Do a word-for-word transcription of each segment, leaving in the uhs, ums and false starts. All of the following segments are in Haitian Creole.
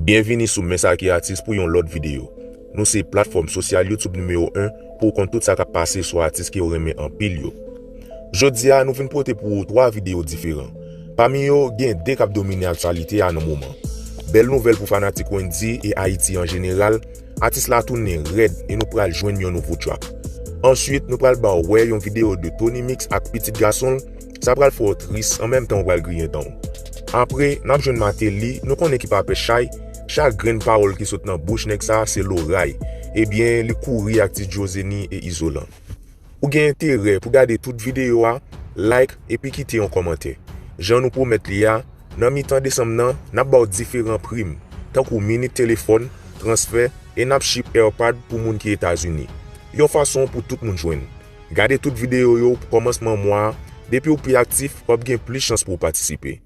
Byenvini sou Men Sa Ki Atis pou yon lòt videyo. Nou se platfòm sosyal YouTube nimewo en pou w konn tout sa k ap pase sou atis ke w renmen anpil yo. Jodi a, nou vin pote pou ou twa videyo diferan. Pami yo, gen de k ap domine aktyalite a nan moman. Bèl nouvèl pou fanatik Wendyy e Ayiti an jeneral, atis la tounen rèd e nou pral jwenn yon nouvo track. Answit, nou pral ba w wè yon videyo de Tony Mix ak pitit gason l, sa pral fè w tris, an menm tan w pral griyen dan w. Apre, n ap jwenn Martelly, nou konnen ki pa pè chay, chak grenn pawòl ki sot nan bouch nèg sa se loray. Ebyen, li kouri ak Ti Djo Zeni e Izolan. Ou gen enterè pou gade tout videyo a, like epi kite yon kòmantè. Jan nou pwomèt li a, nan mitan desanm nan, n ap ba w diferan prim, tankou minit telefòn, transfè, e n ap ship AirPod pou moun ki Etazini. Yon fason pou tout moun jwenn. Gade tout videyo yo pou kòmansman mwa a, depi w pi aktif, w ap gen plis chans pou w patisipe.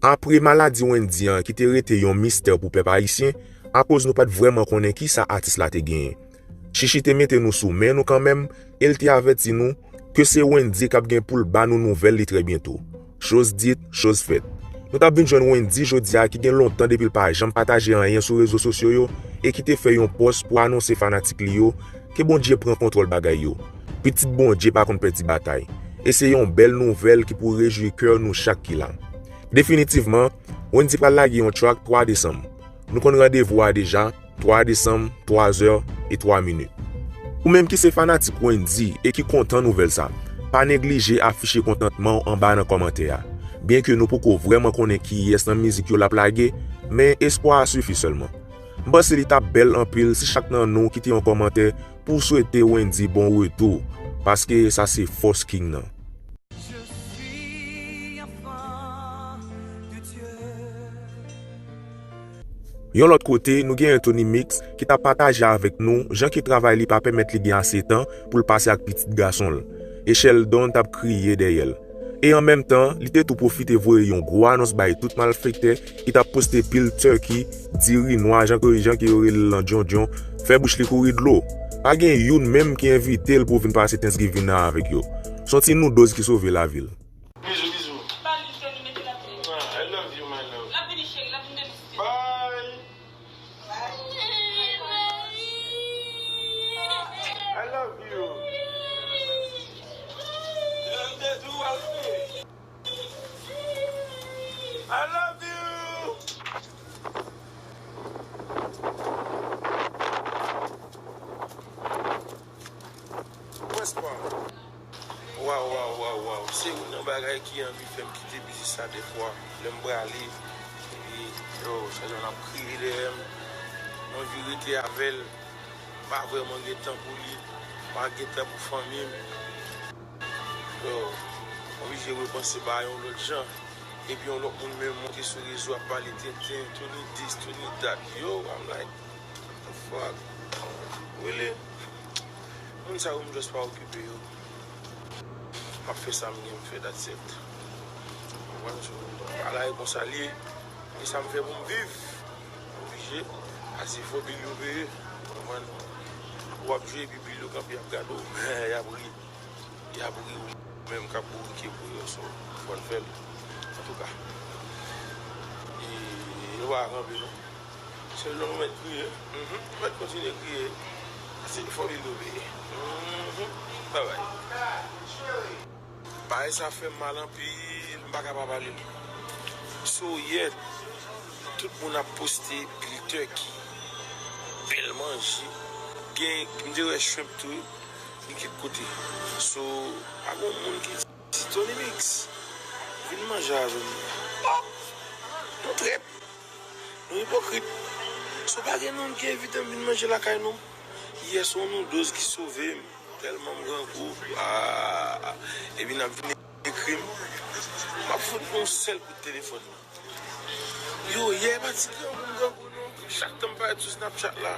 Apre maladi Wendyy an ki te rete yon mistè pou pèp ayisyen, akoz nou pa t vrèman konnen kisa atis la te genyen. Chichi te mete nou sou men nou kanmenm e l te avèti nou ke se Wendyy k ap gen pou l ba nou nouvèl li trè byento. Chose dite, chose faite. Nou t ap vin jwenn Wendyy jodi a ki gen lontan depi l pa janm pataje anyen sou rezo sosyo yo e ki te fè yon pòs pou anonse fanatik li yo ke Bondye pran kontwòl bagay yo. Pitit Bondye pa konn pèdi batay. E se yon bèl nouvèl ki pou rejwi kè nou chak ki la. Definitivman, Wendyy pral lage yon track twa desanm. Nou konn randevou a deja, twa desanm, twa zè e twa minit. Ou menm ki se fanatik Wendyy e ki kontan nouvèl sa, pa neglije afiche kontantman w anba nan kòmantè a. Byenke nou poko vrèman konnen kiyès nan mizik yo l ap lage, men espwa a sifi sèlman. M panse li t ap bèl anpil si chak nan nou kite yon kòmantè pou w swete Wendyy bon retou, paske sa se fòs King nan. Yon lòt kote, nou genyen Tony Mix ki t ap pataje avèk nou jan ke travay li pa pèmèt li gen ase tan pou l pase ak pitit gason l. E Sheldon t ap kriye dèyè l. E an menm tan, li te tou pwofite voye yon gwo anons bay tout malfektè ki t ap poste pil turkey, diri nwa, jan ke, jan ke yo rele l nan djondjon, fè bouch li kouri dlo. Pa gen youn menm ki envite l pou vin pase Thanksgiving nan avèk yo. S on ti noodles ki sove lavi l. Bizou, bizou. Ah, I love you, my love. Bye. I love you. I love you. Westbound. Waw, waw, waw, waw. Se youn nan bagay ki anvi fè m kite biznis sa defwa. Lè m prale, epi, yo, se jan l ap kriye dèyè m. M anvi rete avè l. M pa vrèman gen tan pou li. M pa gen tan pou fanmi m. Yo, m oblije repanse bagay yon lòt jan. Epi yon lòt moun menm monte sou rezo ap pale tenten, Tony this, Tony that. Yo, I'm like, what the fuck? Really? Moun sa yo, m just pa okipe yo. M ap fè sa m gen pou m fè, that's it. Ou konprann? So, bagay la e konsa l ye. E sa m fè pou m viv. M oblije. Ase fò bil yo peye. Ou konprann? W ap jwe epi bil yo kanpe ap gade w. Y ap ri. Y ap ri ou menm k ap bourike pou yo, so, fò n fè l. Antouka, e, yo pa kanpe non. Se lè w mèt kriye, mhm, ou mèt kontinye kriye. Se fò bil yo peye. Mhm. Babay. Bagay sa fè m mal anpil, m pa ka pa pale l. So, yè, tout moun ap poste pil turkey, bèl manje, gen, m te wè shrimp tou. Li kèk kote. So, pa gon moun ki di, Tony Mix, vin manje avè m. Oh! Nou trèt. Nou ipokrit. So, pa gen moun ki envite m vin manje lakay nou. Yè, se yon noodles ki sove m. Tèlman m grangou. Ah, epi n ap vin ekri m. M ap fout nou yon sèl kout telefòn. Yo, yè pa ti grangou m grangou non. Chak tan m parèt sou Snapchat la,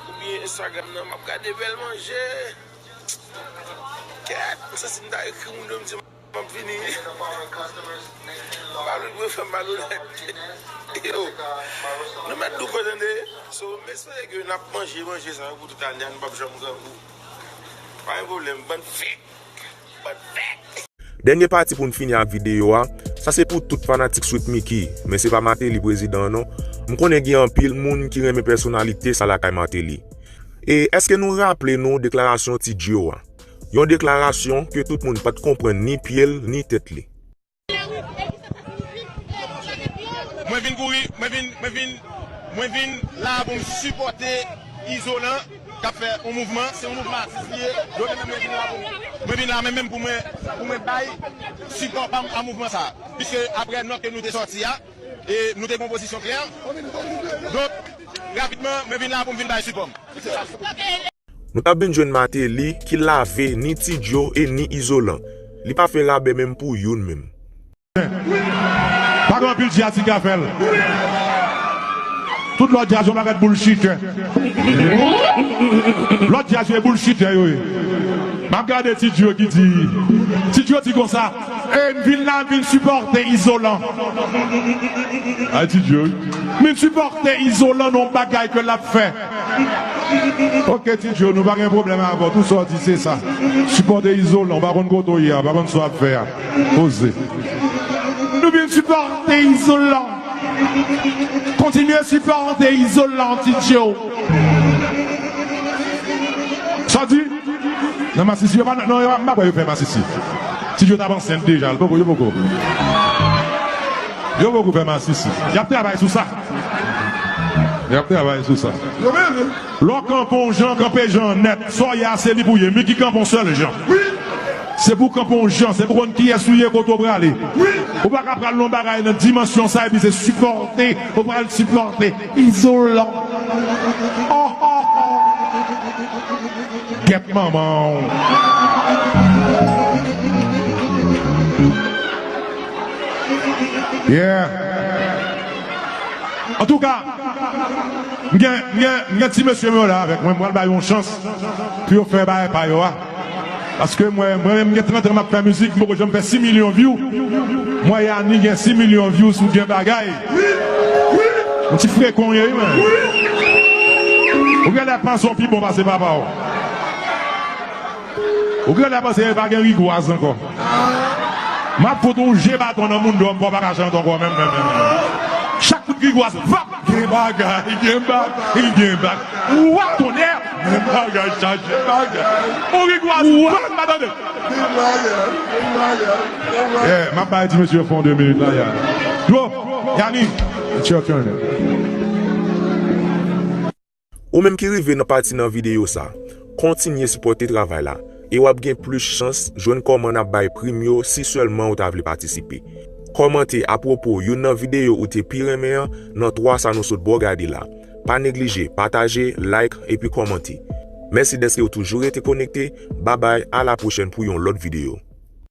oubyen Instagram nan, m ap gade bèl manje. Kèt, m santi m ta ekri moun yo, m di m ap vini. M pa vle dwe fè m malonèt. Yo, nou mèt douko tande. So, m espere ke n ap manje manje sa yo pou tout ane a, nou p ap janm grangou. Pa gen pwoblèm, bann fèk. Dènye pati pou n fini ak videyo a, sa se pou tout fanatik Sweet Micky, men se pa Martelly prezidan an non. M konnen gen anpil moun ki renmen pèsonalite sa lakay Martelly. E èske nou raple nou deklarasyon Ti Joe a? Yon deklarasyon ke tout moun pa t konprann ni pye l ni tèt li. Mwen vin kouri, mwen vin, mwen vin, mwen vin la pou m sipòte Izolan k ap fè yon mouvman, se yon mouvman atis li ye. Donk mwen vin la pou, mwen vin la menm, menm pou mwen, pou mwen bay sipò pa m a mouvman sa. Piske apre nòt ke nou te sòti a, e nou te gen yon pozisyon klè. Donk, rapidman, mwen vin la pou m vin bay sipò m. Nou t ap vin jwenn Martelly ki lave ni Ti Joe e ni Izolan. Li pa fè rabè menm pou youn menm. Pa gen anpil djaz ki ka fè l. Tout lòt djaz yon pakèt boulshitè. Lòt djaz yo e boulshitè yo ye. M ap gade Ti Joe ki di, Ti Joe di konsa, e m vin la, m vin sipòte Izolan. Ay Ti Joe. M vin sipòte Izolan nan yon bagay ke l ap fè. Ok Ti Joe, nou pa gen pwoblèm avè w, tout sa w di se sa. Sipòte Izolan, w pa konn kote w ye a, w pa konn sa w ap fè a. Poze. Nou vin sipòte Izolan. Kontinye sipòte Izolan, Ti Joe. Sa w di? Nan masisi, yo pa, non, yo pa, m pa kwè yo fè masisi. Ti Joe t ap ansent deja, l poko, yo poko. Yo poko fè masisi. Y ap travay sou sa. Y ap travay sou sa. Lè w kanpe yon jan, kanpe jan an nèt. Sa w ye a, se li pou w ye. Micky kanpe yon sèl jan. Se pou w kanpe yon jan, se pou w konn kiyès ou ye, kote w prale. Ou pa ka pral nan yon bagay nan dimansyon sa epi se sipòte, ou pral sipòte Izolan. Oh, oh, oh. Gèt manman w. Yeah. Antouka, m gen, m gen, m gen ti mesye m yo la avèk mwen, m pral ba yo yon chans pou yo fè bagay pa yo a. Paske mwen, mwen menm m gen trant an m ap fè mizik, m poko janm fè sis milyon view. Mwen Yani gen sis milyon view sou Gen Bagay. Yon ti frekan w ye wi men. Ou genlè panse w pi bon pase papa w. Ou genlè panse pa gen rigwaz ankò. M ap fout yon je baton nan moun dòm pa w pa ka chante ankò menm menm menm. Chak kout rigwaz, vap! Gen bagay, gen bagay, gen bagay. Wa tonnè! Gen bagay chaje, bagay. Yon rigwaz, vap, m pa tande. Gen bagay, gen bagay, gen bagay. Yeah, m ap bay ti mesye yo fon de minit la, ya. Yo, Yani, it's your turn. Ou menm ki rive nan pati nan videyo sa, kontinye sipòte travay la e w ap gen plis chans jwenn kòman n ap bay prim yo si sèlman ou ta vle patisipe. Kòmante apwopo youn nan videyo ou te pi renmen an nan twa sa nou sot ba w gade la. Pa neglije pataje, like epi kòmante. Mèsi dèske w toujou rete konekte. Babay, a la pwochèn pou yon lòt videyo.